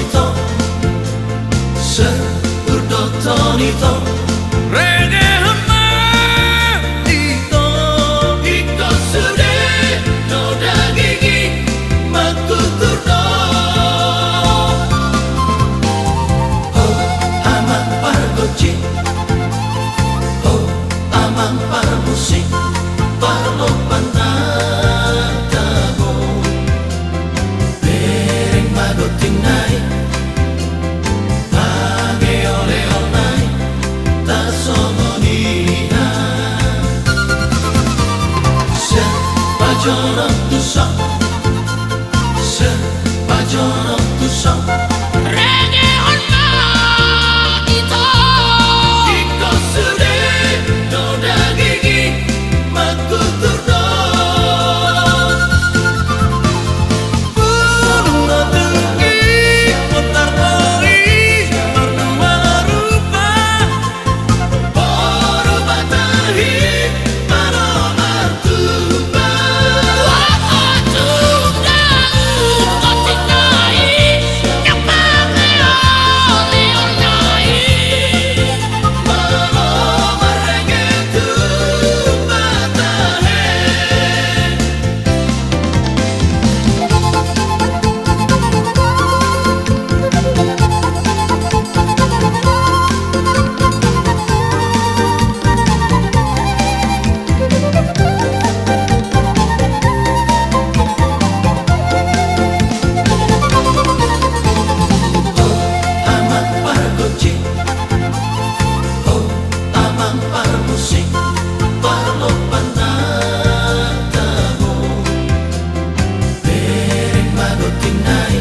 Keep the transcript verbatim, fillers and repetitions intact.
Ito, seuhur do toni ito. Rengehon ma ito. Ingkon sude do daging i mangkutur do. Ho amang pargonsi, ho amang parmusik, parlompan na tabo. Bereng ma gontingna i, pangke oleolna i, tasongon i ha. Siap pajonok tu son, siap pajonok tu son. Rengehon ma ito. Ingkon sude do daging i mangkutur do. Bulung na tinggi potar boi mardua rupa. Boru Batahi malo martumba. Tua kocung daun kocing nai, nang pangeon leon nai. Ho amang pargonsi, ho amang parmusik, parlompan na tabo. Bereng ma gontingna i,